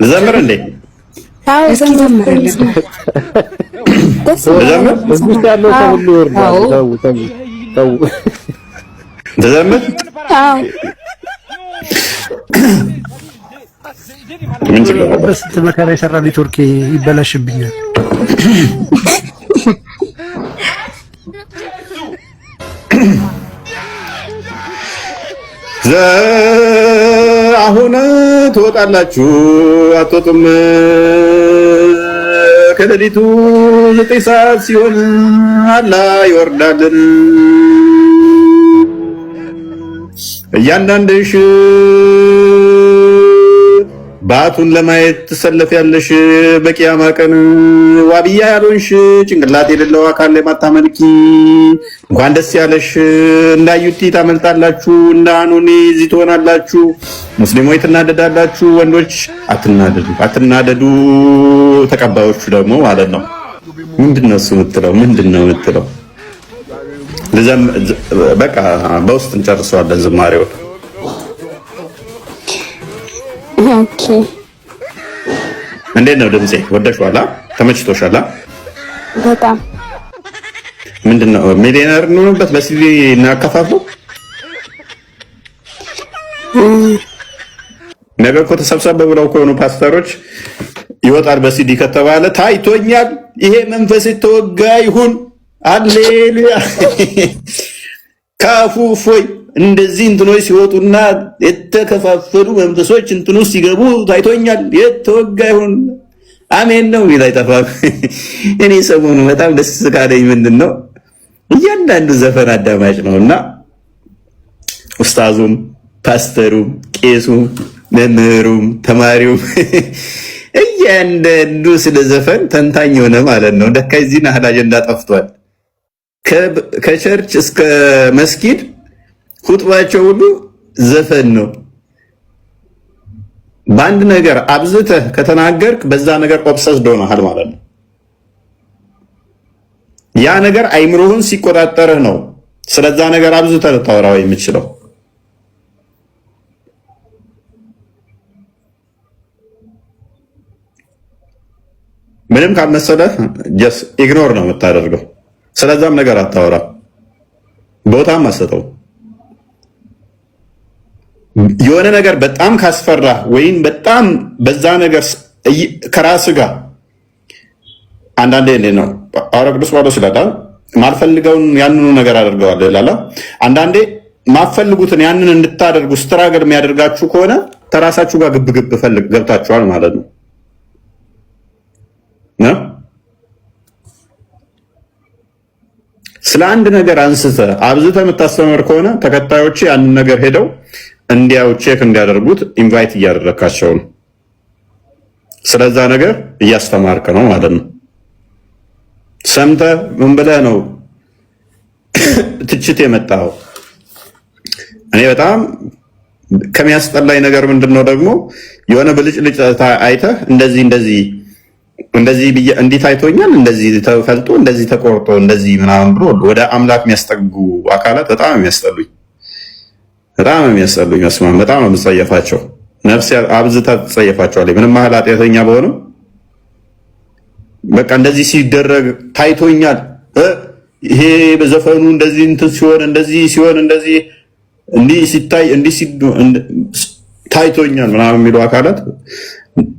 ልዘምር እንዴ? አዎ ዘምርልን። ደስ ልዘምር? እዚህ ውስጥ ያለው ሰው ሁሉ ይወርዳል። ተው ተው ተው። ልዘምር? አዎ። ምን ችግር አለው? በስንት መከራ የሰራ ኔትወርክ ይበላሽብኛል። አሁን ትወጣላችሁ አትወጡም? ከሌሊቱ 9 ሰዓት ሲሆን አላህ ይወርዳልን። እያንዳንድሽ ባቱን ለማየት ትሰለፊያለሽ። በቂያማ ቀን ዋብያ ያልሆንሽ ጭንቅላት የሌለው አካል የማታመልኪ እንኳን ደስ ያለሽ። እንዳዩቲ ታመልጣላችሁ፣ እንደ አኑኒ እዚህ ትሆናላችሁ። ሙስሊሞች ትናደዳላችሁ፣ ወንዶች አትናደዱ፣ አትናደዱ። ተቀባዮቹ ደግሞ ማለት ነው። ምንድን ነው እሱ የምትለው? ምንድን ነው የምትለው? በቃ በውስጥ እንጨርሰዋለን ዝማሬውን። Okay። እንዴት ነው ድምጼ? ወደሽዋላ? ተመችቶሻላ? በጣም። ምንድን ነው ሚሊዮነር እንሆንበት በሲዲ እናከፋፍለው። ነገ እኮ ተሰብሰብ ብለው ከሆኑ ፓስተሮች ይወጣል በሲዲ ከተባለ ታይቶኛል። ይሄ መንፈስ የተወጋ ይሁን፣ አሌሉያ ካፉ ፎይ እንደዚህ እንትኖች ሲወጡና የተከፋፈሉ መንፈሶች እንትኑ ሲገቡ ታይቶኛል። የተወጋ ይሁን አሜን ነው የሚል አይጠፋም። እኔ ሰሞኑ በጣም ደስ ካለኝ ምንድን ነው እያንዳንዱ ዘፈን አዳማጭ ነውና ኡስታዙም፣ ፓስተሩም፣ ቄሱም፣ መምህሩም፣ ተማሪውም እያንዳንዱ ስለ ዘፈን ተንታኝ የሆነ ማለት ነው። ደካ የዚህን ያህል አጀንዳ ጠፍቷል። ከ church እስከ መስጊድ ሁጥባቸው ሁሉ ዘፈን ነው። በአንድ ነገር አብዝተህ ከተናገርክ በዛ ነገር obsessed ሆነሃል ማለት ነው። ያ ነገር አይምሮህን ሲቆጣጠርህ ነው ስለዛ ነገር አብዝተህ ልታወራው የምችለው። ምንም ካልመሰለህ just ignore ነው የምታደርገው። ስለዛም ነገር አታወራም፣ ቦታም አሰጠው። የሆነ ነገር በጣም ካስፈራህ ወይም በጣም በዛ ነገር ከራስ ጋር አንዳንዴ እንዴት ነው ሐዋርያው ቅዱስ ጳውሎስ ይላል፣ ማልፈልገውን ያንኑ ነገር አደርገዋለሁ ይላል። አንዳንዴ ማፈልጉትን ያንን እንድታደርጉ struggle የሚያደርጋችሁ ከሆነ ከራሳችሁ ጋር ግብ ግብ ፈልግ ገብታችኋል ማለት ነው። ስለ አንድ ነገር አንስተህ አብዝተህ የምታስተምር ከሆነ ተከታዮች ያንን ነገር ሄደው እንዲያው check እንዲያደርጉት invite እያደረካቸው ነው። ስለዛ ነገር እያስተማርክ ነው ማለት ነው። ሰምተህ ምን ብለህ ነው ትችት የመጣው? እኔ በጣም ከሚያስጠላኝ ነገር ምንድን ነው ደግሞ የሆነ ብልጭልጭ አይተህ እንደዚህ እንደዚህ እንደዚህ ብዬ እንዲህ ታይቶኛል፣ እንደዚህ ተፈልጦ፣ እንደዚህ ተቆርጦ፣ እንደዚህ ምናምን ብሎ ወደ አምላክ የሚያስጠጉ አካላት በጣም የሚያስጠሉኝ፣ በጣም የሚያስጠሉኝ። መስማም በጣም ነው የምጸየፋቸው። ነፍሴ አብዝታ ትጸየፋቸዋለች። ምንም ያህል ኃጢአተኛ በሆንም በቃ እንደዚህ ሲደረግ ታይቶኛል፣ ይሄ በዘፈኑ እንደዚህ እንትን ሲሆን፣ እንደዚህ ሲሆን፣ እንደዚህ እንዲህ ሲታይ፣ እንዲህ ታይቶኛል ምናምን የሚሉ አካላት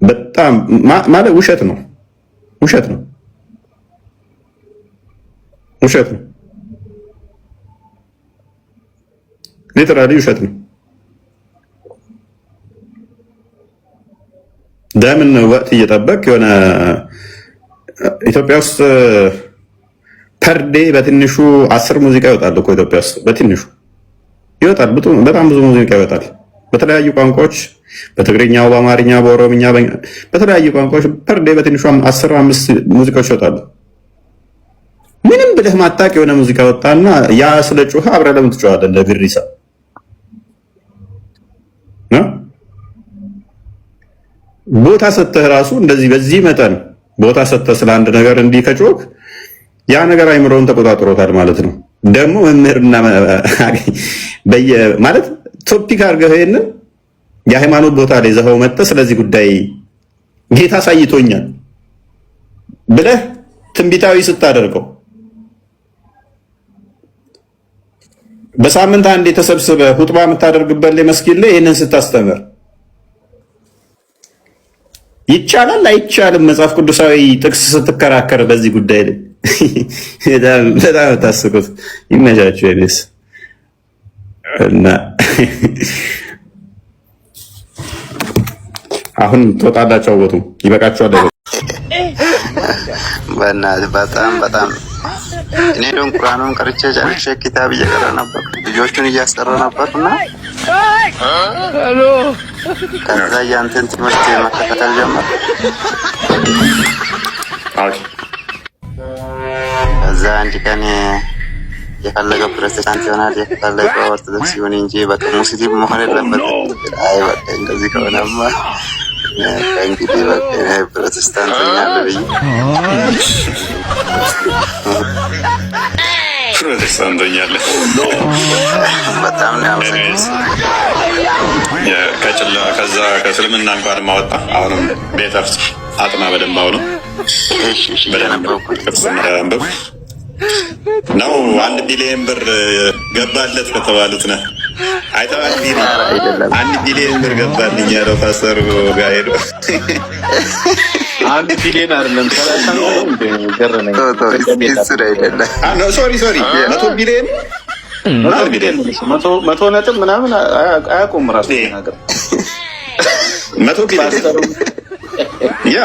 በጣም ማለት ውሸት ነው፣ ውሸት ነው፣ ውሸት ነው፣ literally ውሸት ነው። ደምን ወቅት እየጠበቅ የሆነ ኢትዮጵያ ውስጥ per day በትንሹ 10 ሙዚቃ ይወጣል እኮ። ኢትዮጵያ ውስጥ በትንሹ ይወጣል። በጣም ብዙ ሙዚቃ ይወጣል በተለያዩ ቋንቋዎች፣ በትግርኛው፣ በአማርኛ፣ በኦሮምኛ፣ በተለያዩ ቋንቋዎች per day በትንሹ 10 5 ሙዚቃዎች ይወጣሉ። ምንም ብለህ ማታቅ የሆነ ሙዚቃ ወጣና ያ ስለ ጮኸ አብረህ ለምን ትጮኻለህ? እንደ ግሪሳ ቦታ ሰጥተህ ራሱ እንደዚህ በዚህ መጠን ቦታ ሰጥተህ ስለ አንድ ነገር እንዲህ ከጮክ ያ ነገር አይምሮውን ተቆጣጥሮታል ማለት ነው። ደግሞ መምህርና ማለት topic አድርገህ ይሄንን የሃይማኖት ቦታ ላይ ዘኸው መጥተህ ስለዚህ ጉዳይ ጌታ አሳይቶኛል ብለህ ትንቢታዊ ስታደርገው፣ በሳምንት አንድ የተሰብስበ ሁጥባ የምታደርግበት ላይ መስጊድ ላይ ይህንን ስታስተምር ይቻላል አይቻልም? መጽሐፍ ቅዱሳዊ ጥቅስ ስትከራከር በዚህ ጉዳይ ላይ በጣም በጣም ታስቁት። ይመቻችሁ። ኔስ እና አሁን ትወጣላችሁ፣ አወጡ ይበቃችኋል። በእናትህ በጣም በጣም እኔ ደም ቁርአኑን ቀርቼ ጨርሼ ኪታብ እየቀረ ነበር፣ ልጆቹን እያስቀረ ነበር እና ከዛ ያንተን ትምህርት መከታተል ጀመር። ከዛ አንድ ቀን የፈለገው ፕሮቴስታንት ይሆናል፣ የፈለገው ኦርቶዶክስ ይሁን እንጂ በቃ ሙስሊም መሆን የለበትም። አይ በቃ እንደዚህ ከሆነማ እንግዲህ በቃ እኔ ፕሮቴስታንት ሆኛለሁ ብዬ። ፕሮቴስታንት ሆኛለሁ። በጣም ነው ያመሰግነው። ከዛ ከእስልምና እንኳን ማወጣ አሁንም better አጥና በደንብ አሁንም እሺ እሺ፣ እያነበብኩ ክርስትና አንብብ ነው። 1 ቢሊዮን ብር ገባለት ከተባሉት ነህ። አይተዋል። ቢሊ አይደለም። 1 ቢሊዮን ብር ገባልኝ ያለው ፓስተሩ ጋር ሄዶ። 1 ቢሊዮን አይደለም 30 ነው እንዴ? ገረመኝ። ተው ተው፣ እሱን አይደለም። Sorry, sorry፣ 100 ቢሊዮን። 100 ቢሊዮን፣ መቶ ነጥብ ምናምን አያውቁም ራሱ ነገር። 100 ቢሊዮን። ፓስተሩ ያ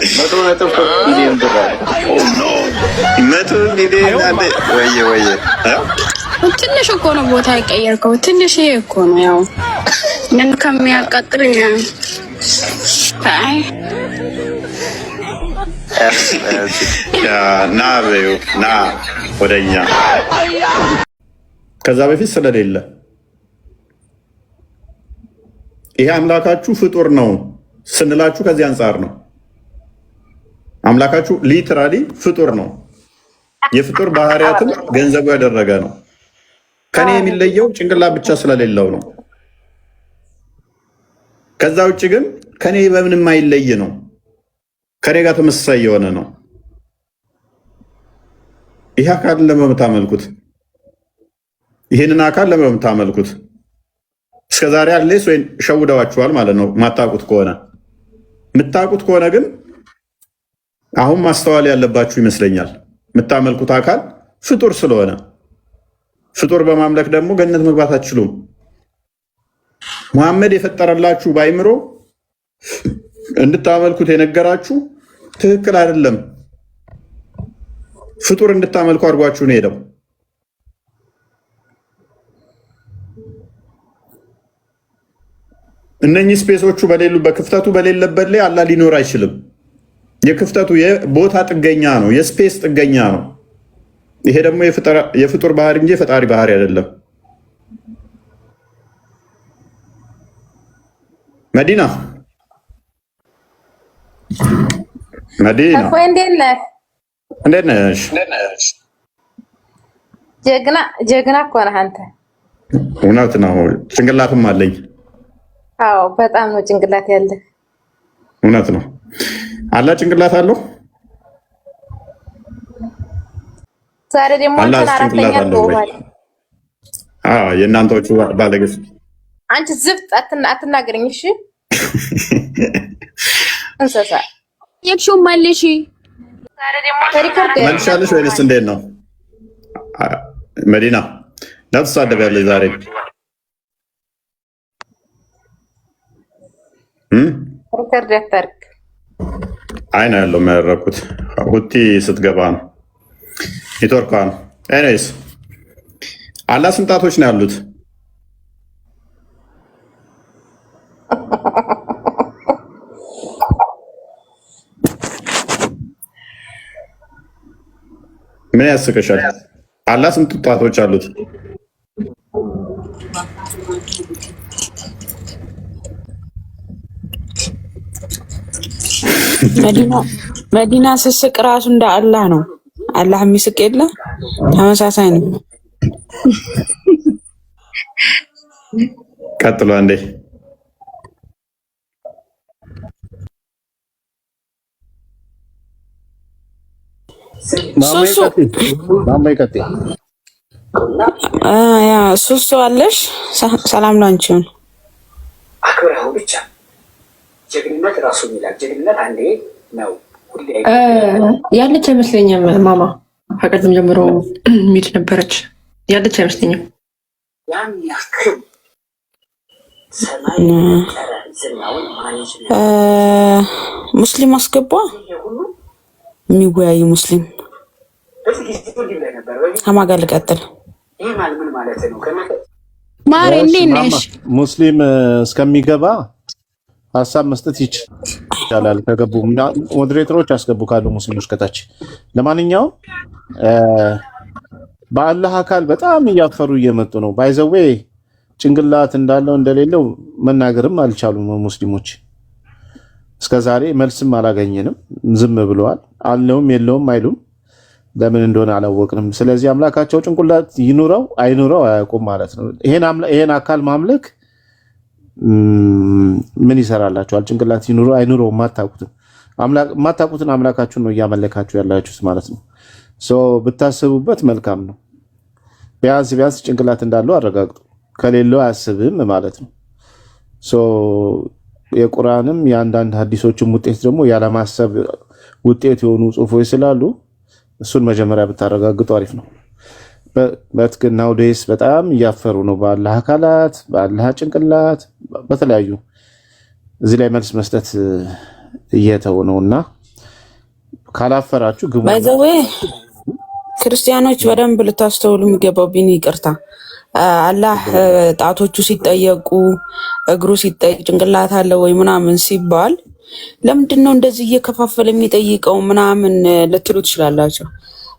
100.3 ቢሊዮን ብር አለ። 100 ቢሊዮን አለ። ወየ ወየ። ትንሽ እኮ ነው ቦታ የቀየርከው። ትንሽ ይሄ እኮ ነው ያው ምን ከሚያቃጥል አይ። ና በይው፣ ና ወደኛ። ከዛ በፊት ስለሌለ ይሄ አምላካችሁ ፍጡር ነው ስንላችሁ ከዚህ አንጻር ነው። አምላካችሁ literally ፍጡር ነው። የፍጡር ባህሪያትን ገንዘቡ ያደረገ ነው። ከኔ የሚለየው ጭንቅላት ብቻ ስለሌለው ነው። ከዛ ውጭ ግን ከኔ በምንም አይለይ ነው። ከኔ ጋር ተመሳሳይ የሆነ ነው። ይህ አካል ለምን የምታመልኩት? ይህንን አካል ለምን የምታመልኩት? እስከዛሬ አለስ ወይ ሸውደዋችኋል ማለት ነው። ማታውቁት ከሆነ፣ የምታውቁት ከሆነ ግን አሁን ማስተዋል ያለባችሁ ይመስለኛል። የምታመልኩት አካል ፍጡር ስለሆነ ፍጡር በማምለክ ደግሞ ገነት መግባት አትችሉም። ሙሐመድ የፈጠረላችሁ በአይምሮ እንድታመልኩት የነገራችሁ ትክክል አይደለም። ፍጡር እንድታመልኩ አድርጓችሁ ነው ሄደው። እነኚህ space ኦቹ በሌሉበት፣ ክፍተቱ በሌለበት ላይ አላህ ሊኖር አይችልም። የክፍተቱ የቦታ ጥገኛ ነው፣ የ space ጥገኛ ነው። ይሄ ደግሞ የፍጡር ባህሪ እንጂ የፈጣሪ ባህሪ አይደለም። መዲና፣ መዲና። እፎይ እንዴት ነህ? እንዴት ነሽ? ጀግና ጀግና እኮ ነህ አንተ። እውነት ነው። ጭንቅላትም አለኝ። አዎ በጣም ነው ጭንቅላት ያለህ። እውነት ነው። አላህ ጭንቅላት አለው። ዛሬ ደግሞ አላህ አንተን አራተኛ ጭንቅላት አለው ወይ? አድርገውሃል። አዎ የእናንተዎቹ ባለጌ። አንቺ ዝፍጥ አትናገረኝ እሺ እንስሳ። የክሹ መልሺ። Record መልሻለሽ ወይንስ እንዴት ነው? መዲና እንዳትሳደቢያለሽ ዛሬ እም? Record አታርግ። አይ ነው ያለው የሚያደረኩት ሁቲ ስትገባ ነው ኔትወርኳ ነው። Anyways አላህ ስንት ጣቶች ነው ያሉት? ምን ያስቅሻል? አላህ ስንት ጣቶች አሉት? መዲና መዲና ስስቅ ራሱ እንደ አላህ ነው። አላህ የሚስቅ የለ፣ ተመሳሳይ ነው። ቀጥሎ አንዴ። ሱሱ። ማማ ይቀጥል። ያ ሱሱ አለሽ። ሰላም ላንቺ ይሁን። አክብረኸው ብቻ ጀግንነት ራሱ ይላል። ጀግንነት አንዴ ነው። ሁሌ ያለች አይመስለኝም። ማማ ከቀድም ጀምሮ mute ነበረች። ያለች አይመስለኝም። ያን ያክል ሰማይ የፈጠረ ዝናውን manage ሙስሊም አስገቧ፣ የሚወያይ ሙስሊም። በዚህ ጊዜ እንዲህ ብለህ ነበር። ከማን ጋር ልቀጥል? ይህ ማለት ምን ማለት ነው? ማሪ እንዴት ነሽ? ሙስሊም እስከሚገባ ሀሳብ መስጠት ይቻላል። ከገቡ moderator ኦች አስገቡ ካሉ ሙስሊሞች ከታች። ለማንኛውም በአላህ አካል በጣም እያፈሩ እየመጡ ነው። By the way ጭንቅላት እንዳለው እንደሌለው መናገርም አልቻሉም ሙስሊሞች። እስከዛሬ መልስም አላገኘንም፣ ዝም ብለዋል። አለውም የለውም አይሉም። ለምን እንደሆነ አላወቅንም። ስለዚህ አምላካቸው ጭንቅላት ይኑረው አይኑረው አያውቁም ማለት ነው። ይሄን አካል ማምለክ ምን ይሰራላችኋል? ጭንቅላት ይኑረው አይኑረው የማታውቁትን አምላካችሁን ነው እያመለካችሁ ያላችሁት ማለት ነው። So ብታስቡበት መልካም ነው። ቢያንስ ቢያንስ ጭንቅላት እንዳለው አረጋግጡ። ከሌለው አያስብም ማለት ነው። So የቁርአንም የአንዳንድ ሀዲሶችም ውጤት ደግሞ ያለማሰብ ውጤት የሆኑ ጽሁፎች ስላሉ እሱን መጀመሪያ ብታረጋግጡ አሪፍ ነው። But ግን nowadays በጣም እያፈሩ ነው በአላህ አካላት፣ በአላህ ጭንቅላት፣ በተለያዩ እዚህ ላይ መልስ መስጠት እየተው ነው እና ካላፈራችሁ ግቡ። By the way ክርስቲያኖች በደንብ ልታስተውሉ የሚገባው ቢኒ፣ ይቅርታ፣ አላህ ጣቶቹ ሲጠየቁ፣ እግሩ ሲጠየቅ፣ ጭንቅላት አለ ወይ ምናምን ሲባል ለምንድን ነው እንደዚህ እየከፋፈለ የሚጠይቀው ምናምን ልትሉ ትችላላችሁ።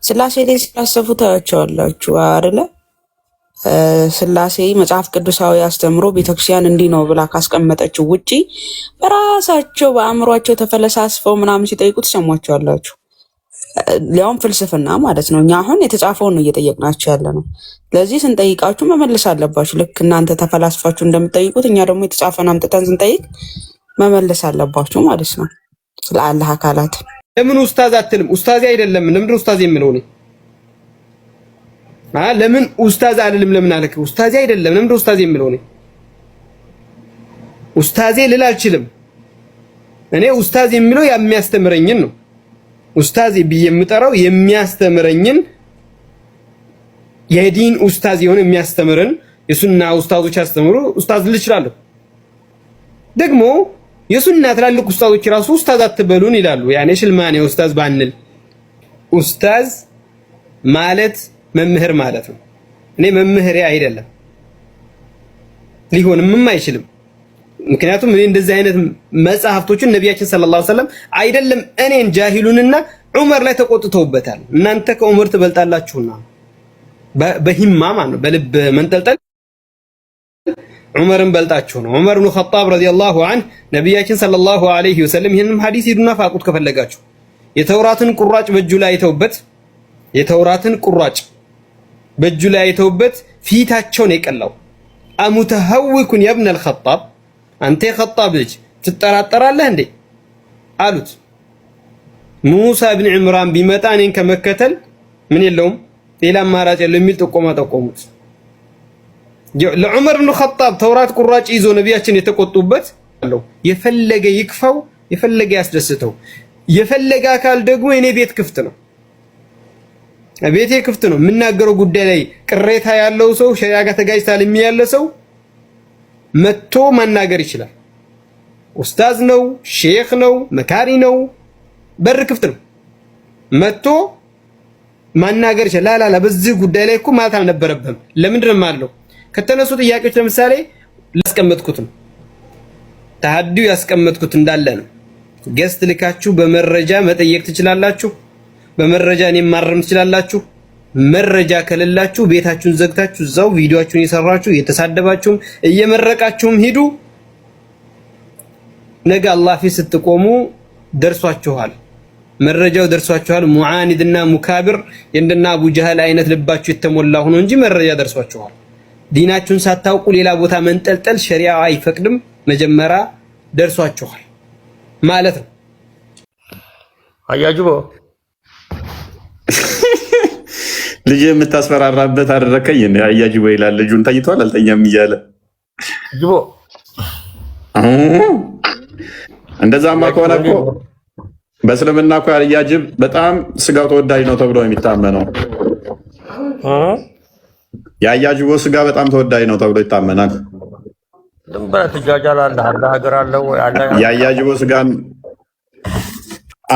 ስላሴ ላይ ሲላሰፉ ታያቸዋላችሁ አይደለ? ስላሴ መጽሐፍ ቅዱሳዊ አስተምሮ ቤተክርስቲያን እንዲህ ነው ብላ ካስቀመጠችው ውጪ በራሳቸው በአእምሯቸው ተፈለሳስፈው ምናምን ሲጠይቁ ትሰሟቸዋላችሁ። ሊያውም ፍልስፍና ማለት ነው። እኛ አሁን የተጻፈውን ነው እየጠየቅናቸው ያለ ነው። ስለዚህ ስንጠይቃችሁ መመለስ አለባችሁ። ልክ እናንተ ተፈላስፋችሁ እንደምትጠይቁት እኛ ደግሞ የተጻፈን አምጥተን ስንጠይቅ መመለስ አለባችሁ ማለት ነው። ስለ አላህ አካላት። ለምን ኡስታዝ አትልም? ኡስታዝ አይደለም። ለምንድን ኡስታዝ የምለው እኔ? ለምን ኡስታዝ አልልም? ለምን አልክ? ኡስታዜ አይደለም። ለምንድን ኡስታዝ የምለው እኔ? ኡስታዜ ልል አልችልም። እኔ ኡስታዝ የሚለው የሚያስተምረኝን ነው። ኡስታዝ ብዬ የምጠራው የሚያስተምረኝን፣ የዲን ኡስታዝ የሆነ የሚያስተምርን፣ የሱና ኡስታዞች ያስተምሩ ኡስታዝ ልል እችላለሁ። ደግሞ የሱና ትላልቅ ኡስታዞች ራሱ ኡስታዝ አትበሉን ይላሉ። ያኔ ሽልማኔ ኡስታዝ ባንል፣ ኡስታዝ ማለት መምህር ማለት ነው። እኔ መምህሬ አይደለም፣ ሊሆንምም አይችልም። ምክንያቱም እኔ እንደዚህ አይነት መጽሐፍቶችን ነቢያችን ሰለላሁ ዐለይሂ ወሰለም አይደለም እኔን ጃሂሉንና ዑመር ላይ ተቆጥተውበታል። እናንተ ከዑመር ትበልጣላችሁና በሂማ ማለት ነው፣ በልብ መንጠልጠል ዑመርን በልጣችሁ ነው። ዑመር ብኑ ኸጣብ ረዲየላሁ ዐንሁ ነቢያችን ሰለላሁ ዐለይሂ ወሰለም፣ ይህንም ሐዲስ ሂዱና ፋቁት ከፈለጋችሁ፣ የተውራትን ቁራጭ በእጁ ላይ አይተውበት፣ የተውራትን ቁራጭ በእጁ ላይ አይተውበት ፊታቸውን የቀላው أمتهوك يا ابن الخطاب፣ አንተ የኸጣብ ልጅ ትጠራጠራለህ እንዴ አሉት። ሙሳ ብን ዕምራን ቢመጣ እኔን ከመከተል ምን የለውም፣ ሌላ አማራጭ የለው የሚል ጥቆማ ጠቆሙት። ለዑመር ብን ኸጣብ ተውራት ቁራጭ ይዞ ነቢያችን የተቆጡበት አለው። የፈለገ ይክፋው፣ የፈለገ ያስደስተው፣ የፈለገ አካል ደግሞ የኔ ቤት ክፍት ነው፣ ቤቴ ክፍት ነው። የምናገረው ጉዳይ ላይ ቅሬታ ያለው ሰው፣ ሸሪያ ጋር ተጋጭታል የሚያለ ሰው መጥቶ መናገር ይችላል። ኡስታዝ ነው፣ ሼክ ነው፣ መካሪ ነው፣ በር ክፍት ነው። መጥቶ ማናገር ይችላል። ላላላ በዚህ ጉዳይ ላይ እኮ ማለት አልነበረብህም። ለምንድን ነው የማለው? ከተነሱ ጥያቄዎች ለምሳሌ ላስቀመጥኩትም ተሐዲው ያስቀመጥኩት እንዳለ ነው። Guest ልካችሁ በመረጃ መጠየቅ ትችላላችሁ። በመረጃ እኔም ማረም ትችላላችሁ። መረጃ ከሌላችሁ ቤታችሁን ዘግታችሁ እዛው ቪዲዮአችሁን እየሰራችሁ እየተሳደባችሁም እየመረቃችሁም ሂዱ። ነገ አላህ ፊት ስትቆሙ ደርሷችኋል፣ መረጃው ደርሷችኋል። ሙዓኒድና ሙካብር የእንደና አቡ ጀህል አይነት ልባችሁ የተሞላ ሆኖ እንጂ መረጃ ደርሷችኋል። ዲናችሁን ሳታውቁ ሌላ ቦታ መንጠልጠል ሸሪዓ አይፈቅድም። መጀመሪያ ደርሷችኋል ማለት ነው። አያጅቦ። ልጅ የምታስፈራራበት አደረከኝ። አያጅቦ ይላል። ልጁን ተኝቷል አልተኛም እያለ። ጅቦ። እንደዛማ ከሆነ እኮ በእስልምና እኮ አያጅብ በጣም ስጋው ተወዳጅ ነው ተብሎ የሚታመነው። የአያጅቦ ስጋ በጣም ተወዳጅ ነው ተብሎ ይታመናል። ዝም ብለህ ትጃጃላለህ። አለ ሀገር አለው ወይ አለ። የአያጅቦ ስጋን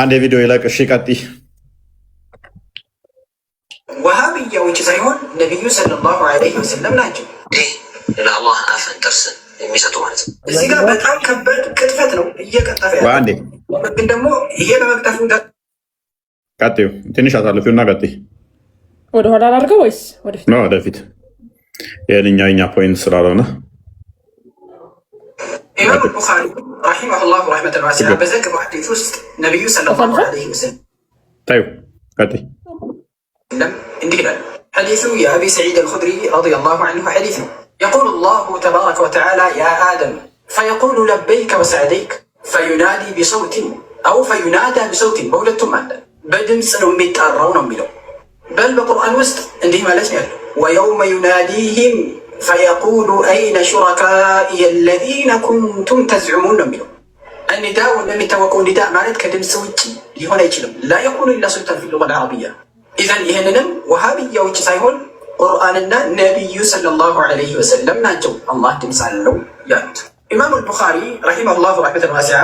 አንድ የቪዲዮ ይለቅ። እሺ ቀጥይ። ወሃብያዎች ሳይሆን ነቢዩ ሰለላሁ ዐለይሂ ወሰለም ናቸው። ይህ ለአላህ አፍን ጥርስን የሚሰጡ ማለት ነው። እዚህ ጋር በጣም ከባድ ቅጥፈት ነው እየቀጠፈ ያለው። አንዴ። ግን ደግሞ ይሄ በመቅጠፉ ቀጥዩ። ትንሽ አሳልፊውና ቀጥይ። ወደኋላ ላድርገው ወይስ ወደፊት? ነው ወደፊት። ይህንኛው የኛ point ስላልሆነ። ኢማም ቡኻሪ ረሒመሁላሁ ረሕመተን ዋሲዓ በዘገበው ሐዲስ ውስጥ ነቢዩ ሰለላሁ ዐለይሂ ወሰለም ታዩ፣ ቀጥይ። እንዲህ ይላሉ። ሐዲሱ የአቢ ሰዒድ አልኹድሪ ረዲየላሁ ዐንሁ ሐዲስ ነው። يقول الله تبارك وتعالى يا آدم فيقول لبيك وسعديك فينادي بصوت أو فينادى بصوت በሁለቱም አለ። በድምፅ ነው የሚጠራው ነው የሚለው። በል በቁርአን ውስጥ እንዲህ ማለት ነው ያለው ويوم يناديهم فيقول أين شركائي الذين كنتم تزعمون ነው የሚለው። النداء እንደሚታወቀው نداء ማለት ከድምፅ ውጭ ሊሆን አይችልም። لا يكون إلا صوتا في اللغة العربية። إذن ይህንንም ወሃብያዎች ሳይሆን ቁርአንና ነቢዩ ሰለላሁ ዐለይሂ ወሰለም ናቸው አላህ ድምፅ አለው ያሉት። ኢማሙ አልቡኻሪ ረሒመሁላሁ ረሕመተን ዋሲዓ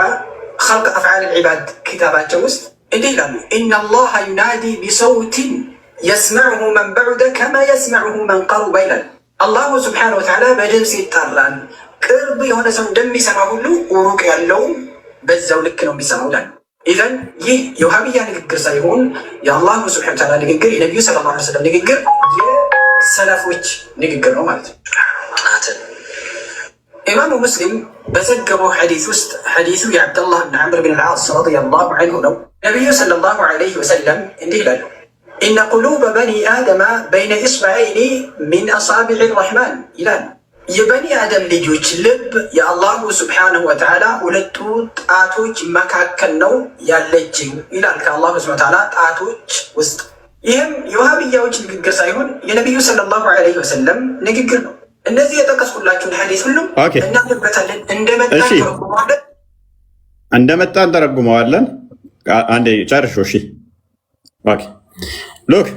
ኸልቅ አፍዓል ልዒባድ ኪታባቸው ውስጥ እንዲህ ይላሉ፣ إن الله ينادي بصوت يسمعه من بعد كما يسمعه من قرب ይላል። አላሁ ስብሓነሁ ወተዓላ በድምፅ ይጠራል። ቅርብ የሆነ ሰው እንደሚሰማ ሁሉ ሩቅ ያለውም በዛው ልክ ነው የሚሰማው ይላል። إذن ይህ የውሃብያ ንግግር ሳይሆን የአላሁ ስብሓነሁ ወተዓላ ንግግር፣ የነቢዩ ሰለላሁ ዐለይሂ ወሰለም ንግግር፣ የሰለፎች ንግግር ነው ማለት ነው። ጣትን ኢማሙ ሙስሊም በዘገበው ሐዲስ ውስጥ ሐዲሱ የዓብደላህ ብን ዓምር ብን ልዓስ ረዲየላሁ ዐንሁ ነው። ነቢዩ ሰለላሁ ዐለይሂ ወሰለም እንዲህ ይላሉ፣ إن قلوب بني آدم بين إصبعين من أصابع الرحمن ይላል። የበኒ አደም ልጆች ልብ የአላሁ ስብሓነሁ ወተዓላ ሁለቱ ጣቶች መካከል ነው ያለችው ይላል፣ ከአላሁ ስብሓነሁ ወተዓላ ጣቶች ውስጥ። ይህም የውሃብያዎች ንግግር ሳይሆን የነቢዩ ሰለላሁ ዐለይሂ ወሰለም ንግግር ነው። እነዚህ የጠቀስኩላችሁን ሐዲስ ሁሉም እናምንበታለን፣ እንደመጣ ተረጉመዋለን። እንደመጣ እንተረጉመዋለን። አንዴ ጨርሾ። እሺ okay፣ look፣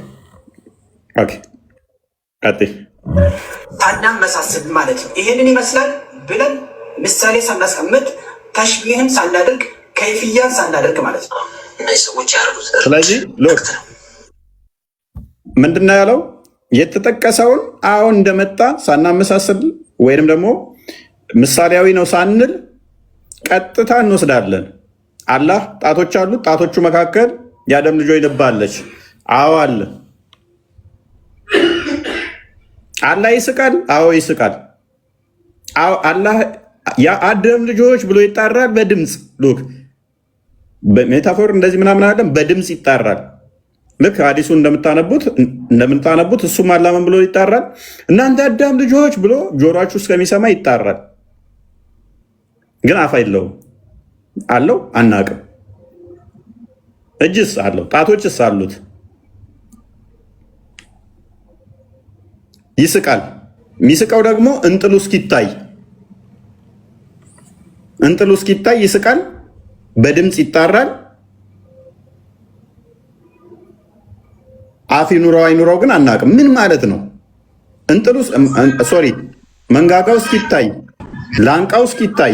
okay፣ ቀጥይ። ሳናመሳስል ማለት ነው። ይሄንን ይመስላል ብለን ምሳሌ ሳናስቀምጥ፣ ተሽቢህን ሳናደርግ፣ ከይፍያን ሳናደርግ ማለት ነው። እነዚህ ሰዎች ያደረጉት እርድ ስለዚህ look፣ ምንድነው ያለው? የተጠቀሰውን አሁን እንደመጣ ሳናመሳስል ወይንም ደግሞ ምሳሌያዊ ነው ሳንል ቀጥታ እንወስዳለን። አላህ ጣቶች አሉት። ጣቶቹ መካከል የአደም ልጆች ልብ አለች። አዎ አለ። አላህ ይስቃል። አዎ ይስቃል። አዎ አላህ የአደም ልጆች ብሎ ይጣራል በድምፅ። Look፣ በ metaphor እንደዚህ ምናምን አይደለም፣ በድምፅ ይጣራል። ልክ ሐዲሱ እንደምታነቡት እሱም አላህ ምን ብሎ ይጣራል? እናንተ አዳም ልጆች ብሎ ጆሮአችሁ እስከሚሰማ ይጣራል። ግን አፍ የለውም። አለው አናቅም። እጅስ አለው፣ ጣቶችስ አሉት። ይስቃል። የሚስቀው ደግሞ እንጥሉ እስኪታይ ይስቃል። በድምፅ ይጣራል። አፍ ይኑረው አይኑረው ግን አናቅም። ምን ማለት ነው? እንጥሉ፣ sorry፣ መንጋጋው እስኪታይ፣ ላንቃው እስኪታይ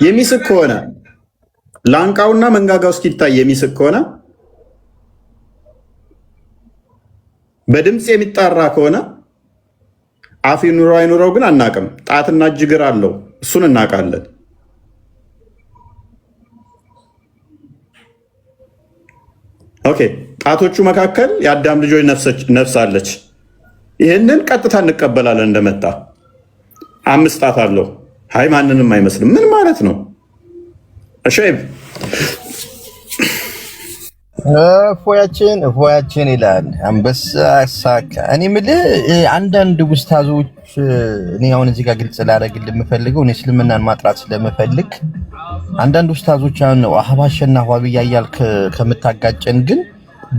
የሚስቅ ከሆነ፣ ላንቃውና መንጋጋው እስኪታይ የሚስቅ ከሆነ፣ በድምፅ የሚጣራ ከሆነ፣ አፍ ይኑረው አይኑረው ግን አናቅም። ጣትና እጅ እግር አለው፣ እሱን እናውቃለን። Okay፣ ጣቶቹ መካከል የአዳም ልጆች ነፍስ አለች። ይህንን ቀጥታ እንቀበላለን። እንደመጣ አምስት ጣት አለው። ሀይ ማንንም አይመስልም። ምን ማለት ነው? ሸይብ። እፎያችን እፎያችን ይላል አንበሳ ሳካ። እኔ የምልህ አንዳንድ ውስታዞች፣ እኔ አሁን እዚህ ጋር ግልጽ ላደርግልህ የምፈልገው፣ እኔ እስልምናን ማጥራት ስለምፈልግ፣ አንዳንድ ውስታዞች አሁን አህባሽና ዋብያ እያልክ ከምታጋጨን ግን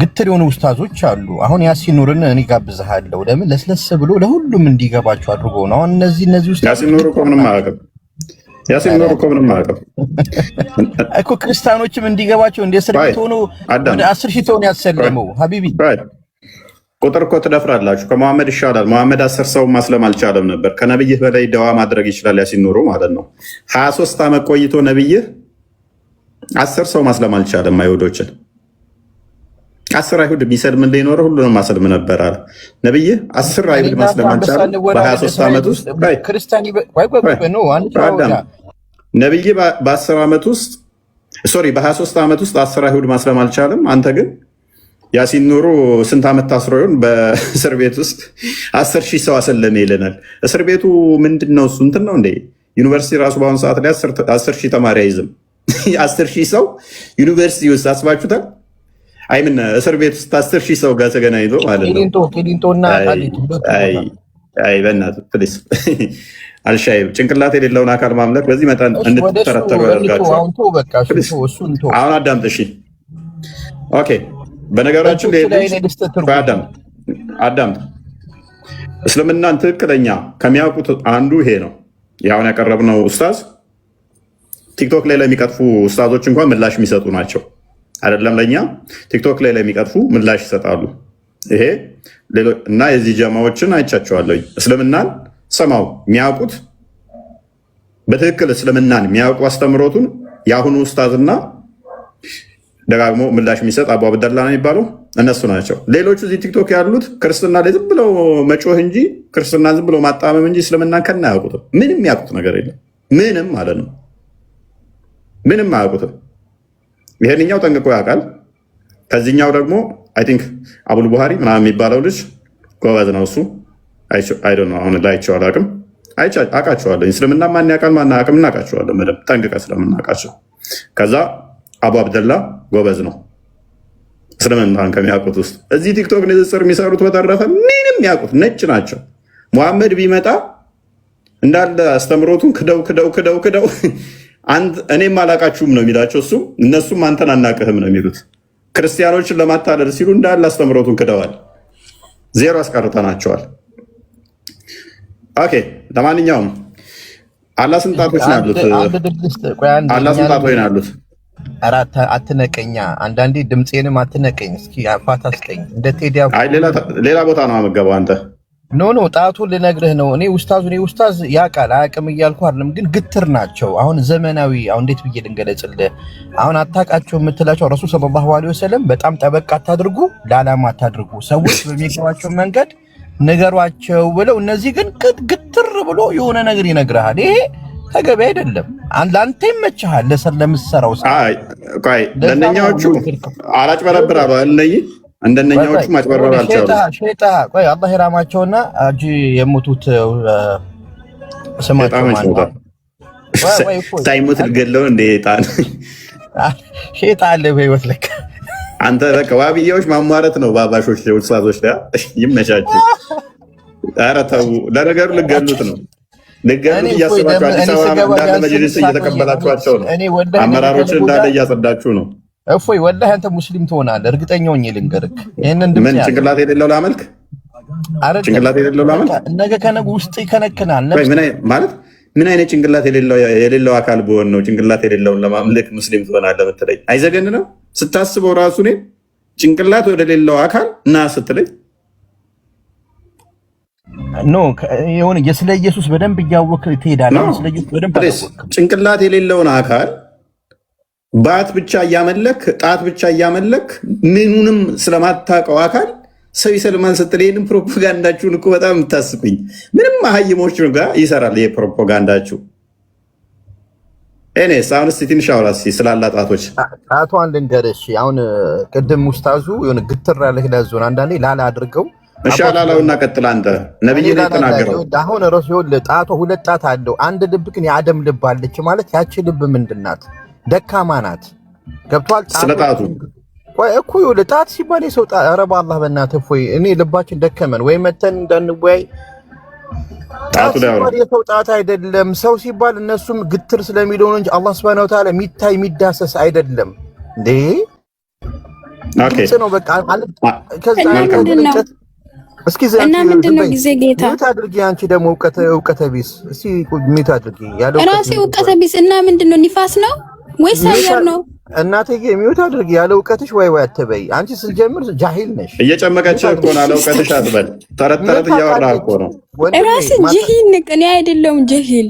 ግትር የሆኑ ውስታዞች አሉ። አሁን ያሲን ኑርን እኔ ጋብዝሃለሁ። ለምን ለስለስ ብሎ ለሁሉም እንዲገባቸው አድርጎ ነው። አሁን እነዚህ ውስታዞች ያሲን ኑር እኮ ምንም አያውቅም። ያሲን ኑር እኮ ምንም አያውቅም። እኮ ክርስቲያኖችም እንዲገባቸው እንደ እስር ቤት ሆኖ ወደ 10,000 ሰውን ያሰለመው ሀቢቢ። ቁጥር እኮ ትደፍራላችሁ። ከመሐመድ ይሻላል። መሐመድ 10 ሰው ማስለም አልቻለም ነበር። ከነብይህ በላይ ደዋ ማድረግ ይችላል ያሲን ኑሩ ማለት ነው። 23 ዓመት ቆይቶ ነብይህ 10 ሰው ማስለም አልቻለም። አይሁዶችን 10 አይሁድ ቢሰልም ሊኖረ ሁሉንም ማሰልም ነበር አለ ነብይህ። 10 አይሁድ ማስለም አልቻለም በ23 ዓመት ውስጥ። ነብይህ በ10 ዓመት ውስጥ፣ sorry፣ በ23 ዓመት ውስጥ 10 አይሁድ ማስለም አልቻለም። አንተ ግን ያሲን ኑሩ ስንት ዓመት ታስሮ ይሆን በእስር ቤት ውስጥ 10,000 ሰው አሰለመ ይለናል። እስር ቤቱ ምንድን ነው? እሱ እንትን ነው እንዴ? ዩኒቨርሲቲ ራሱ በአሁኑ ሰዓት ላይ 10,000 ተማሪ አይዝም። 10,000 ሰው ዩኒቨርሲቲ ውስጥ አስባችሁታል? I mean እስር ቤት ውስጥ 10,000 ሰው ጋር ተገናኝቶ ማለት ነው። ቂሊንጦና አይ በእናትህ please አልሻይብ፣ ጭንቅላት የሌለውን አካል ማምለክ በዚህ መጠን እንድትተረተሩ ያደርጋቸዋል። አሁን አዳምጥ እሺ። Okay፣ በነገራችን አዳምጥ። እስልምናን ትክክለኛ ከሚያውቁት አንዱ ይሄ ነው። ያሁን ያቀረብነው ኡስታዝ ቲክቶክ ላይ ለሚቀጥፉ ኡስታዞች እንኳን ምላሽ የሚሰጡ ናቸው። አይደለም ለእኛ፣ ቲክቶክ ላይ ለሚቀጥፉ ምላሽ ይሰጣሉ። ይሄ እና የዚህ ጀማዎችን አይቻቸዋለሁ። እስልምናን ሰማው የሚያውቁት፣ በትክክል እስልምናን የሚያውቁ አስተምሮቱን የአሁኑ ኡስታዝና ደጋግሞ ምላሽ የሚሰጥ አቡ አብደላ ነው የሚባለው፣ እነሱ ናቸው። ሌሎቹ እዚህ ቲክቶክ ያሉት ክርስትና ላይ ዝም ብለው መጮህ እንጂ፣ ክርስትና ዝም ብለው ማጣመም እንጂ እስልምናን ከና አያውቁትም። ምንም ያውቁት ነገር የለም። ምንም ማለት ነው። ምንም አያውቁትም። ይሄንኛው ጠንቅቆ ያውቃል። ከዚህኛው ደግሞ I think አቡል ቡሃሪ ምናምን የሚባለው ልጅ ጎበዝ ነው እሱ። I don't know፣ አሁን ላይ አይቼው አላውቅም። አውቃቸዋለሁ። እስልምና ማን ያውቃል ማን አያውቅም እናውቃቸዋለን በደምብ ጠንቅቀን ስለምናውቃቸው። ከዛ አቡ አብደላ ጎበዝ ነው እስልምናን ከሚያውቁት ውስጥ። እዚህ ቲክቶክ ንጽጽር የሚሰሩት በተረፈ ምንም ያውቁት ነጭ ናቸው። ሙሐመድ ቢመጣ እንዳለ አስተምሮቱን ክደው ክደው ክደው ክደው እኔም አላቃችሁም ነው የሚላቸው እሱ፣ እነሱም አንተን አናቅህም ነው የሚሉት። ክርስቲያኖችን ለማታለል ሲሉ እንዳለ አስተምሮቱን ክደዋል። ዜሮ አስቀርተናቸዋል። Okay፣ ለማንኛውም አላህ ስንት ጣቶች ነው ያሉት? አላህ ስንት ጣቶች ነው ያሉት? ኧረ አትነቀኛ። አንዳንዴ ድምፄንም አትነቀኝ። እስኪ ፋታ ስጠኝ። እንደ ቴዲ አይ፣ ሌላ ቦታ ነው የምገባው አንተ። No, no፣ ጣቱን ልነግርህ ነው። እኔ ኡስታዝ ያውቃል አያውቅም እያልኩ አይደለም፣ ግን ግትር ናቸው። አሁን ዘመናዊ፣ አሁን እንዴት ብዬ ልንገለጽልህ? አሁን አታውቃቸው የምትላቸው ረሱል ሰለላሁ ዐለይሂ ወሰለም በጣም ጠበቅ አታድርጉ፣ ላላም አታድርጉ፣ ሰዎች በሚገባቸው መንገድ ንገሯቸው ብለው፣ እነዚህ ግን ግትር ብሎ የሆነ ነገር ይነግርሃል። ይሄ ተገቢ አይደለም። ለአንተ ይመችሃል፣ ለምትሰራው ስራ። ቆይ፣ ለእነኛዎቹ አላጭበረብር አሉ። እነኚህ እንደነኛዎቹ ማጭበርበር አልቻሉም። ሼጣ፣ ቆይ፣ አላህ ይራማቸውና አጂ የሞቱት ስማቸው ማን ነው? ሳይሞት ልገድለው እንደ ጣን። ሼጣ አለ በህይወት ለካ። አንተ በቃ ዋብዬዎች ማሟረት ነው። ባባሾች ኡስታዞች ጋር ይመቻችሁ። ኧረ ተው፣ ለነገሩ ልገሉት ነው። ልገሉት እያሰባችሁ አዲስ አበባ እንዳለ መጅሊስ እየተቀበላችኋቸው ነው። አመራሮችን እንዳለ እያጸዳችሁ ነው። እፎይ፣ ወላሂ አንተ ሙስሊም ትሆናለህ፣ እርግጠኛ ሆኜ ልንገርክ። ይሄንን ድምጽ ምን ጭንቅላት የሌለው ላመልክ? ጭንቅላት የሌለው ላመልክ? ነገ ከነገ ውስጥ ይከነክናል። ማለት ምን አይነት ጭንቅላት የሌለው አካል ብሆን ነው ጭንቅላት የሌለውን ለማምለክ ሙስሊም ትሆናለህ የምትለኝ? አይዘገንንም? ስታስበው ራሱ እኔ ጭንቅላት ወደሌለው አካል ና ስትለኝ። No፣ የሆነ የስለ ኢየሱስ በደንብ እያወቅህ ትሄዳለህ። ስለ ኢየሱስ በደንብ ጭንቅላት የሌለውን አካል ባት ብቻ እያመለክ፣ ጣት ብቻ እያመለክ፣ ምኑንም ስለማታውቀው አካል ሰው ይሰልማል ስትል ይህንን ፕሮፓጋንዳችሁን እኮ በጣም የምታስቁኝ። ምንም መሀይሞች ጋር ይሰራል ይሄ ፕሮፓጋንዳችሁ። እኔስ አሁን እስኪ ትንሽ አውራ እስኪ ስላላ ጣቶች። ጣቷን ልንገርሽ። አሁን ቅድም ኡስታዙ የሆነ ግትር ያለ ለዞን አንዳንዴ ላላ አድርገው። እሺ፣ አላላውና ቀጥል አንተ። ነብይ ነው የተናገረው። አሁን ረሱ ይኸውልህ፣ ጣቷ ሁለት ጣት አለው። አንድ ልብ ግን የአደም ልብ አለች ማለት ያቺ ልብ ምንድን ናት? ደካማ ናት። ገብቷል። ስለ ጣቱ ቆይ እኮ ይኸውልህ ጣት ሲባል የሰው ጣት፣ ኧረ በአላህ በእናትህ እፎይ፣ እኔ ልባችን ደከመን ወይ መተን እንዳንወያይ። ጣት ጣቱ ላይ አውራ። ሲባል የሰው ጣት አይደለም። ሰው ሲባል እነሱም ግትር ስለሚለው ነው እንጂ አላህ ሱብሃነሁ ወተዓላ የሚታይ የሚዳሰስ አይደለም እንዴ። ግልጽ ነው በቃ። ከዛ እና ምንድን ነው? እስኪ እና ምንድን ነው ጊዜ ጌታ? Mute አድርጊ። አንቺ ደግሞ እውቀተ ቢስ፣ እስኪ mute አድርጊ። ያለ እውቀት ራሴ እውቀተ ቢስ እና ምንድን ነው? ንፋስ ነው ወይስ አየር ነው? እናትዬ mute አድርጊ። ያለ እውቀትሽ ወይ ወይ አትበይ። አንቺ ስትጀምር ጃሂል ነሽ። እየጨመቀች እኮ ነው። አለ እውቀትሽ አትበል። ተረት ተረት እያወራህ እኮ ነው። ራሴ ጀሂል ነኝ እኔ አይደለሁም ጀሂል።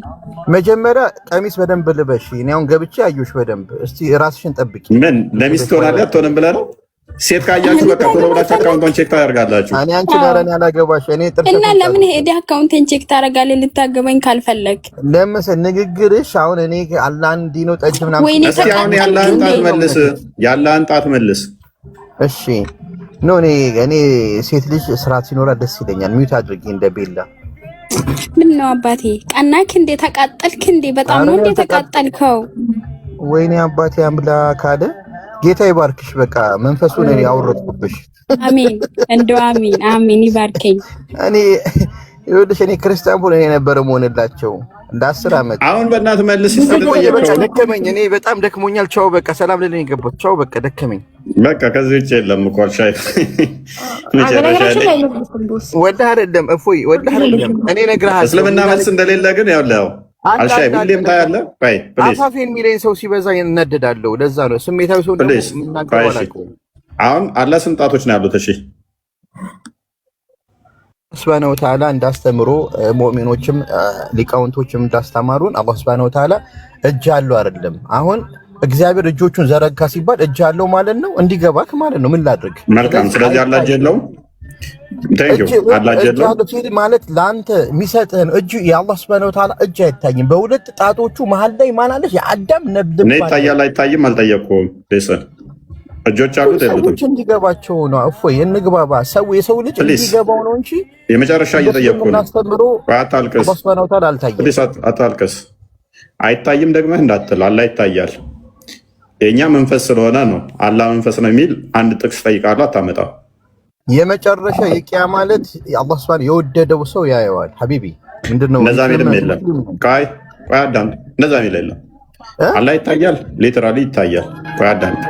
መጀመሪያ ቀሚስ በደንብ ልበሽ። እኔ አሁን ገብቼ አየሁሽ በደንብ። እስቲ ራስሽን ጠብቂ። ምን ለሚስት ትሆናለህ አትሆንም ብለህ ነው? ሴት ካያችሁ በቃ ቶሎ ብላችሁ account ቷን check ታደርጋላችሁ። እኔ አንቺ ጋር እኔ አላገባሽ። እኔ ጥርስ እና ለምን ሄደህ account ኤን check ታደርጋለህ? ልታገባኝ ካልፈለግ ለምስ ንግግርሽ አሁን እኔ አላህ እንዲህ ነው ጠጅ ምናምን ወይኔ እስኪ አሁን ያለህን ጣት መልስ፣ ያለህን ጣት መልስ። እሺ no እኔ ሴት ልጅ ስርዓት ሲኖራት ደስ ይለኛል። Mute አድርጊ እንደ ቤላ። ምን ነው አባቴ ቀናክ እንዴ? ተቃጠልክ እንዴ? በጣም ነው እንዴ ተቃጠልከው? ወይኔ አባቴ አምላክ አለ። ጌታ ይባርክሽ። በቃ መንፈሱን እኔ ያወረድኩብሽ። አሜን፣ እንደው አሜን አሜን፣ ይባርከኝ። እኔ ይኸውልሽ እኔ ክርስቲያን ብሆን እኔ ነበረ መሆንላቸው እንደ 10 ዓመት። አሁን በእናትህ መልስ። በቃ ደከመኝ። እኔ በጣም ደክሞኛል። ቻው በቃ ሰላም ልልኝ የገባሁት። ቻው በቃ ደከመኝ። በቃ ከዚህ ውጭ የለም እኮ አልሻይ መጨረሻ ላይ ወላሂ አይደለም እፎይ፣ ወላሂ አይደለም። እኔ እነግርሃለሁ እስልምና መልስ እንደሌለ ግን ያው አልሻይ ሁሌም ታያለህ። ቆይ please። አፋፌን የሚለኝ ሰው ሲበዛ እናደዳለሁ። ለዛ ነው ስሜታዊ ሰው ደግሞ Please። የምናገረው አላውቀውም። አሁን አላህ ስንት ጣቶች ነው ያሉት? እሺ። ሱብሃነሁ ወተዓላ እንዳስተምሮ ሙእሚኖችም ሊቃውንቶችም እንዳስተማሩን አላህ ሱብሃነሁ ወተዓላ እጅ አለው አይደለም። አሁን እግዚአብሔር እጆቹን ዘረጋ ሲባል እጅ አለው ማለት ነው፣ እንዲገባክ ማለት ነው። ምን ላድርግ? መልካም። ስለዚህ አላህ እጅ የለውም። Thank you። አላህ እጅ እጅ የለውም። አለው ሲል ማለት ለአንተ የሚሰጥህን እጅ የአላህ ሱብሃነሁ ወተዓላ እጅ አይታይም። በሁለት ጣቶቹ መሀል ላይ ማን አለች? የአዳም ነብልብ እኔ ይታያል አይታይም አልጠየቅኩም። Listen፣ እጆች አሉት የሉትም? ሰዎች እንዲገባቸው ነው። እፎይ እንግባባ። ሰው የሰው ልጅ Please። እንዲገባው ነው እንጂ የመጨረሻ እየጠየቅኩ ነው። አስተምሮ ቆይ አታልቅስ። አላህ ሱብሃነሁ ወተዓላ አልታየም። Please አታልቅስ። አይታይም ደግመህ እንዳትል፣ አላህ ይታያል። የእኛ መንፈስ ስለሆነ ነው። አላህ መንፈስ ነው የሚል አንድ ጥቅስ ጠይቃለሁ፣ አታመጣም። የመጨረሻ የቂያ ማለት አላህ ሱብሃነሁ የወደደው ሰው ያየዋል። ሐቢቢ ምንድን ነው? እንደዛ የሚልም የለም። ቆይ ቆይ አዳምጥ። እንደዛ የሚል የለም። አላህ ይታያል፣ literally ይታያል። ቆይ አዳምጥ።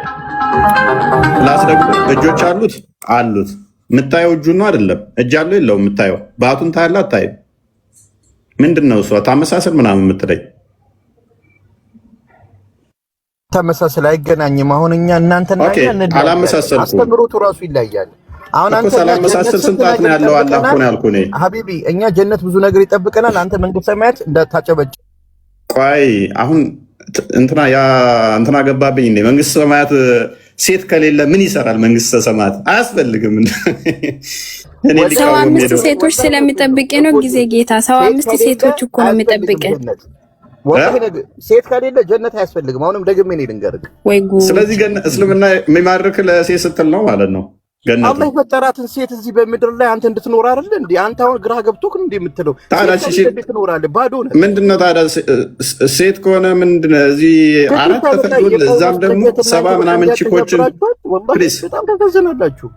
Plus ደግሞ እጆች አሉት አሉት። የምታየው እጁን ነው አይደለም? እጅ አለው የለውም? የምታየው ባቱን ታያለህ አታይም? ምንድን ነው እሷ ታመሳሰል ምናምን የምትለኝ? ተመሳስል አይገናኝም። አሁን እኛ እናንተና Okay፣ እኛ እንለያያለን። አላመሳሰልኩም። አስተምሮቱ ራሱ ይለያል። አሁን እኮ አንተ ሳላመሳስል ስንት ጣት ነው ያለው አላህ እኮ ነው ያልኩህ እኔ። ሐቢቢ እኛ ጀነት ብዙ ነገር ይጠብቀናል። አንተ መንግስተ ሰማያት እንዳታጨበጭ። ቆይ አሁን እንትና ያ እንትና ገባብኝ እንዴ? መንግስተ ሰማያት ሴት ከሌለ ምን ይሰራል? መንግስተ ሰማያት አያስፈልግም። እኔ ሰው ሊቃወም አምስት ሄደው ሴቶች ስለሚጠብቅ ነው ጊዜ ጌታ። ሰው አምስት ሴቶች እኮ ነው የሚጠብቅ። ወላሂ ሴት ከሌለ ጀነት አያስፈልግም። አሁንም ደግሜ እኔ ልንገርህ። ወይ ጉድ! ስለዚህ እስልምና የሚማርክ ለሴት ስትል ነው ማለት ነው። ገነቱ አላህ የፈጠራትን ሴት እዚህ በምድር ላይ አንተ እንድትኖር አይደለ እንዴ? አንተ አሁን ግራ ገብቶክ እንዴ የምትለው? ታዲያ ሴት ከሌለ እንዴት ትኖራለህ? ባዶ ነህ። ምንድን ነው ታዲያ ሴት ከሆነ ምንድን ነው እዚህ አራት ተፈቅዶል፣ እዛም ደግሞ 70 ምናምን ቺኮችን please። በጣም ታሳዝናላችሁ።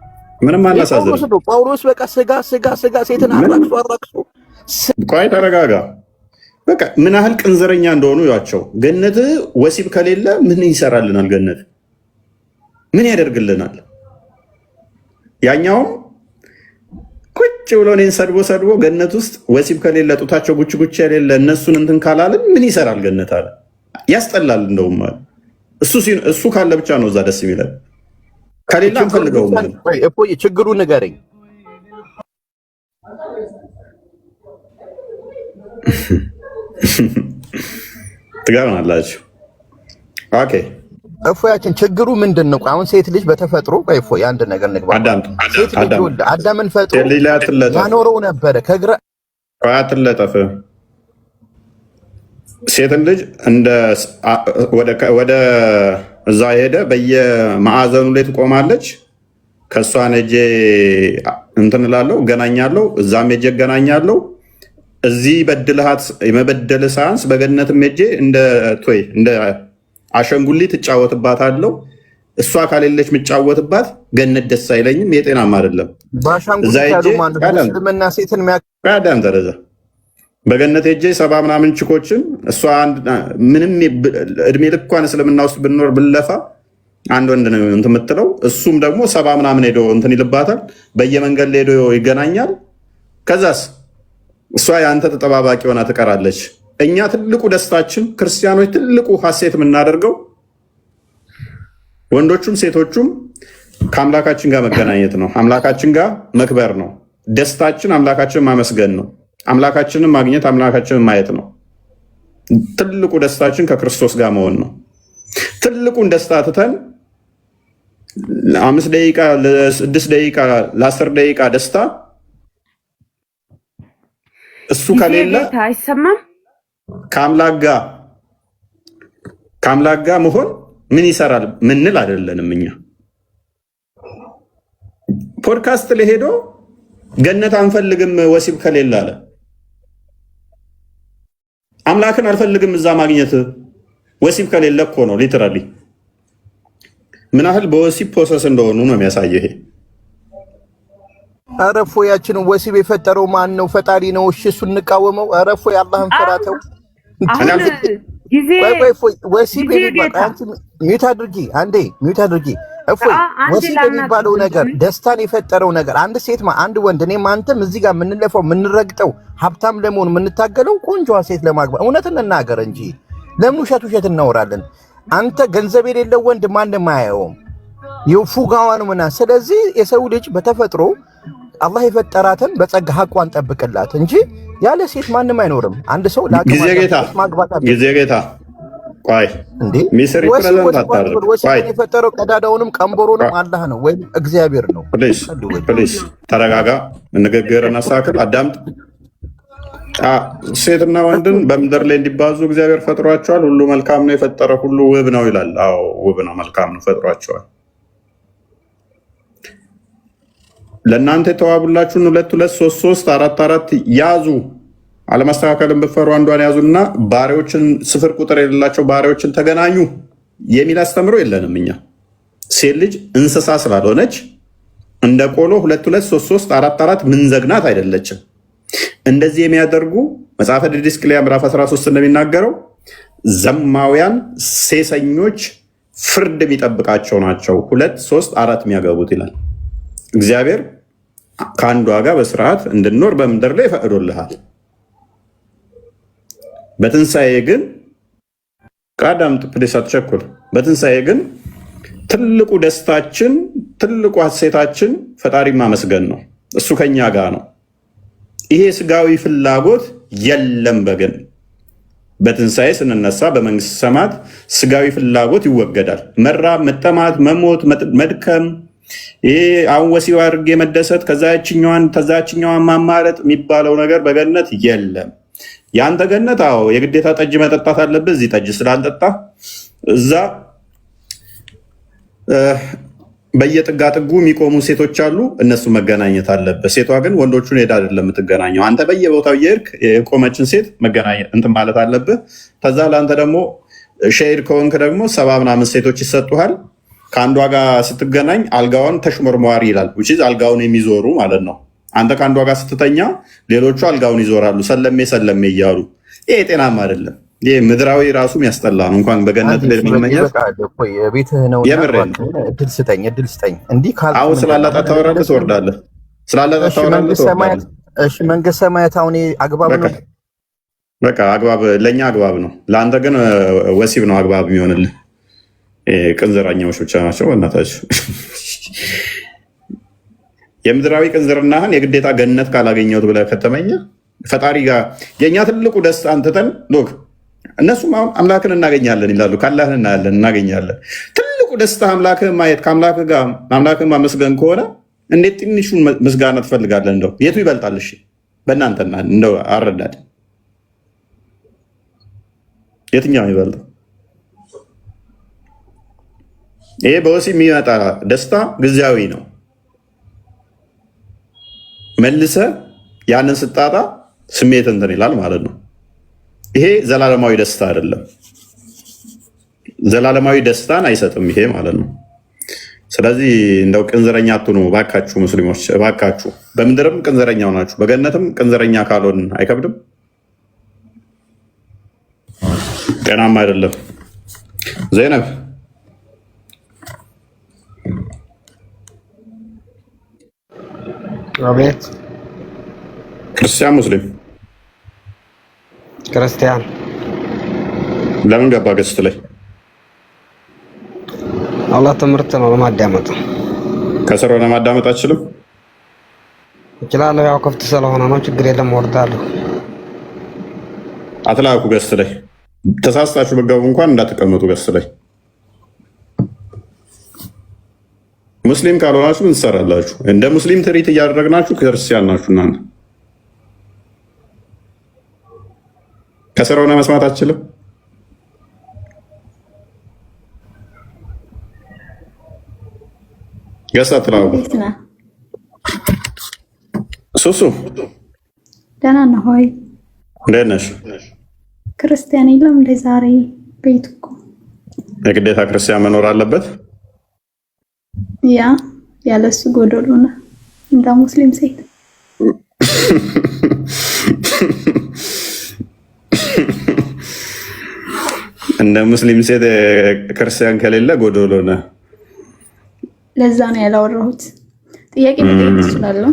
ምንም አናሳዝንም። ጳውሎስ ነው ጳውሎስ በቃ ስጋ ስጋ ስጋ ሴትን አራክሶ አራክሶ። ቆይ ተረጋጋ። በቃ ምን ያህል ቅንዘረኛ እንደሆኑ ያቸው። ገነት ወሲብ ከሌለ ምን ይሰራልናል? ገነት ምን ያደርግልናል? ያኛውም ቁጭ ብሎ እኔን ሰድቦ ሰድቦ ገነት ውስጥ ወሲብ ከሌለ ጡታቸው ጉች ጉች የሌለ እነሱን እንትን ካላልን ምን ይሰራል ገነት አለ። ያስጠላል። እንደውም አለ እሱ ካለ ብቻ ነው እዛ ደስ የሚለን፣ ከሌለ አንፈልገውም። እፎይ ችግሩ ንገረኝ። ትገርማላችሁ። Okay። እፎያችን ችግሩ ምንድን ነው? አሁን ሴት ልጅ በተፈጥሮ ቆይ እፎይ አንድ ነገር ንግባ። አዳምጥ። ሴት ልጅ ይኸውልህ አዳምን ፈጥሮ ሴት ልጅ ላይ አትለጠፍ፣ ያኖረው ነበረ ከግራ ቆይ አትለጠፍ። ሴትን ልጅ እንደ ወደ እዛ ሄደ በየማዕዘኑ ላይ ትቆማለች። ከእሷን ሄጄ እንትን እላለሁ እገናኛለሁ፣ እዛም ሄጄ እገናኛለሁ። እዚህ በድልሃት የመበደል ሳያንስ በገነትም ሄጄ እንደ toy እንደ አሻንጉሊት እጫወትባታለሁ። እሷ ካሌለች የምጫወትባት ገነት ደስ አይለኝም። የጤናም አይደለም። እዛ በአሻንጉሊት ያሉ ሄጄ ማን ነው? እስልምና ሴትን የሚያ ቀደም ተረዛ በገነት ሄጄ 70 ምናምን ችኮችን እሷ ምንም እድሜ ልኳን እስልምና ውስጥ ብንኖር ብለፋ አንድ ወንድ ነው እንትን የምትለው፣ እሱም ደግሞ 70 ምናምን ሄዶ እንትን ይልባታል። በየመንገድ ላይ ሄዶ ይገናኛል። ከዛስ እሷ የአንተ ተጠባባቂ ሆና ትቀራለች። እኛ ትልቁ ደስታችን ክርስቲያኖች ትልቁ ሀሴት የምናደርገው ወንዶቹም ሴቶቹም ከአምላካችን ጋር መገናኘት ነው። አምላካችን ጋር መክበር ነው። ደስታችን አምላካችንን ማመስገን ነው። አምላካችንን ማግኘት፣ አምላካችንን ማየት ነው። ትልቁ ደስታችን ከክርስቶስ ጋር መሆን ነው። ትልቁን ደስታ ትተን ለ5 ደቂቃ፣ ለ6 ደቂቃ፣ ለ10 ደቂቃ ደስታ እሱ ጊዜ ከሌለ ጌታ አይሰማም። ከአምላክ ጋር መሆን ምን ይሰራል ምንል አይደለንም። እኛ ፖድካስት ላይ ሄዶ ገነት አንፈልግም ወሲብ ከሌለ አለ። አምላክን አልፈልግም እዛ ማግኘት ወሲብ ከሌለ እኮ ነው። Literally ምን ያህል በወሲብ possess እንደሆኑ ነው የሚያሳየው ይሄ። ኧረ እፎይ፣ ያችንን ወሲብ የፈጠረው ማን ነው? ፈጣሪ ነው። እሺ እሱን እንቃወመው። ኧረ እፎይ፣ አላህን ፍራተው። አሁን ጊዜ ቆይ ቆይ፣ እፎይ ወሲብ ጊዜ የሚባል ጌታ አንቺ mute አድርጊ፣ አንዴ mute አድርጊ። እፎይ አንዴ ወሲብ የሚባለው ነገር ደስታን የፈጠረው ነገር አንድ ሴት አንድ ወንድ እኔም አንተም እዚህ ጋር የምንለፋው የምንረግጠው ሀብታም ለመሆን የምንታገለው ቆንጆዋ ሴት ለማግባት እውነት እንናገር እንጂ ለምን ውሸት ውሸት እናወራለን? አንተ ገንዘብ የሌለው ወንድ ማንም አያየውም። የፉጋዋ ነው ምና። ስለዚህ የሰው ልጅ በተፈጥሮ አላህ የፈጠራትን በጸጋ ሀቋን ጠብቅላት እንጂ ያለ ሴት ማንም አይኖርም። አንድ ሰው ለአቅመ ጊዜ አዳም ጌታ ሲደርስ ማግባት አለበት። ጊዜ ጌታ ቆይ እንዴ misrepresent ወሲብ ወሲብ አታድርግ። ቆይ ወሲብን የፈጠረው ቀዳዳውንም ቀንበሮንም አላህ ነው ወይም እግዚአብሔር ነው። Please, please ተረጋጋ። ንግግርህን አስተካክል፣ አዳምጥ። ሴትና ወንድን በምድር ላይ እንዲባዙ እግዚአብሔር ፈጥሯቸዋል። ሁሉ መልካም ነው፣ የፈጠረ ሁሉ ውብ ነው ይላል። አዎ ውብ ነው፣ መልካም ነው፣ ፈጥሯቸዋል። ለእናንተ የተዋቡላችሁን ሁለት ሁለት ሶስት ሶስት አራት አራት ያዙ። አለማስተካከልን ብትፈሩ አንዷን ያዙና ባሪዎችን ስፍር ቁጥር የሌላቸው ባሪዎችን ተገናኙ የሚል አስተምሮ የለንም እኛ። ሴት ልጅ እንስሳ ስላልሆነች እንደ ቆሎ ሁለት ሁለት ሶስት ሶስት አራት አራት ምንዘግናት አይደለችም። እንደዚህ የሚያደርጉ መጽሐፈ ዲድስቅልያ ምዕራፍ 13 እንደሚናገረው ዘማውያን ሴሰኞች ፍርድ የሚጠብቃቸው ናቸው። ሁለት ሶስት አራት የሚያገቡት ይላል። እግዚአብሔር ከአንዷ ጋር በስርዓት እንድኖር በምድር ላይ ፈቅዶልሃል። በትንሣኤ ግን ቃዳምጥ please አትቸኩል። በትንሣኤ ግን ትልቁ ደስታችን ትልቁ ሐሴታችን ፈጣሪ ማመስገን ነው። እሱ ከኛ ጋር ነው። ይሄ ስጋዊ ፍላጎት የለም። በግን በትንሣኤ ስንነሳ በመንግስተ ሰማያት ስጋዊ ፍላጎት ይወገዳል። መራብ፣ መጠማት፣ መሞት፣ መድከም፣ ይሄ አሁን ወሲብ አድርጌ መደሰት፣ ከዛችኛዋን ከዛችኛዋን ማማረጥ የሚባለው ነገር በገነት የለም። የአንተ ገነት አዎ የግዴታ ጠጅ መጠጣት አለብህ። እዚህ ጠጅ ስላልጠጣ እዛ በየጥጋ ጥጉ የሚቆሙ ሴቶች አሉ። እነሱ መገናኘት አለብህ። ሴቷ ግን ወንዶቹን ሄዳ አይደለም የምትገናኘው። አንተ በየቦታው እየሄድክ የቆመችን ሴት መገናኘት እንትን ማለት አለብህ። ከዛ ለአንተ ደግሞ ሸሂድ ከሆንክ ደግሞ 70 ምናምን ሴቶች ይሰጡሃል። ከአንዷ ጋር ስትገናኝ አልጋዋን ተሽሞርሟሪ ይላል። Which is አልጋውን የሚዞሩ ማለት ነው። አንተ ከአንዷ ጋር ስትተኛ ሌሎቹ አልጋውን ይዞራሉ፣ ሰለሜ ሰለሜ እያሉ። ይሄ ጤናም አይደለም። ይሄ ምድራዊ ራሱ የሚያስጠላ ነው። እንኳን በገነት አንዴ ላይ መመኘት ይበቃል እኮ ቤትህ ነውና የምሬን ነው። እባክህን እድል ስጠኝ፣ እድል ስጠኝ። እንዲህ ካልክ አሁን ምንድን ነው ስላላጣ ታወራለህ፣ ትወርዳለህ። ስላላጣ እሺ ታወራለህ፣ መንግስት ሰማያት ትወርዳለህ። እሺ መንግስት ሰማያት አሁን ይሄ አግባብ በቃ ነው? በቃ አግባብ ለእኛ አግባብ ነው፣ ለአንተ ግን ወሲብ ነው አግባብ የሚሆንልህ። ይሄ ቅንዝራኛዎች ብቻ ናቸው። በእናታችሁ የምድራዊ ቅንዝርናህን የግዴታ ገነት ካላገኘሁት ብለህ ከተመኘ ፈጣሪ ጋር የእኛ ትልቁ ደስታ አንትተን look እነሱም አሁን አምላክን እናገኛለን ይላሉ። ካላህን እናያለን እናገኛለን። ትልቁ ደስታ አምላክህን ማየት ከአምላክህ ጋር አምላክህን ማመስገን ከሆነ እንዴት ትንሹን ምስጋና ትፈልጋለህ? እንደው የቱ ይበልጣል? እሺ በእናንተና እንደው አረዳድ የትኛው ይበልጣል? ይሄ በወሲብ የሚመጣ ደስታ ጊዜያዊ ነው። መልሰ ያንን ስጣጣ ስሜት እንትን ይላል ማለት ነው። ይሄ ዘላለማዊ ደስታ አይደለም። ዘላለማዊ ደስታን አይሰጥም ይሄ ማለት ነው። ስለዚህ እንደው ቅንዝረኛ አትሁኑ እባካችሁ፣ ሙስሊሞች እባካችሁ። በምድርም ቅንዝረኛው ናችሁ፣ በገነትም ቅንዝረኛ ካልሆን አይከብድም? ጤናማ አይደለም። ዘይነብ። አቤት። ክርስቲያን ሙስሊም? ክርስቲያን። ለምን ገባ guest ላይ? አላህ ትምህርት ነው ለማዳመጥ። ከስር ሆነ ማዳመጥ አችልም? እችላለሁ። ያው ክፍት ስለሆነ ነው። ችግር የለም። ወርዳለሁ። አትላኩ guest ላይ። ተሳስታችሁ ብትገቡ እንኳን እንዳትቀመጡ guest ላይ። ሙስሊም ካልሆናችሁ ምን ትሰራላችሁ? እንደ ሙስሊም treat እያደረግናችሁ ክርስቲያን ናችሁ እናንተ። ከስር ሆነ መስማት አችልም? Guest አትላኩ። እንዴት ነህ? ሱሱ። ደህና ነህ ወይ? እንዴት ነሽ? ክርስቲያን የለም እንደ ዛሬ ቤት እኮ። የግዴታ ክርስቲያን መኖር አለበት? ያ ያለሱ ጎደሎ ነህ እንደ ሙስሊም ሴት። እንደ ሙስሊም ሴት ክርስቲያን ከሌለ ጎደሎ ነህ። ለዛ ነው ያላወራሁት። ጥያቄ መጠየቅ እችላለሁ?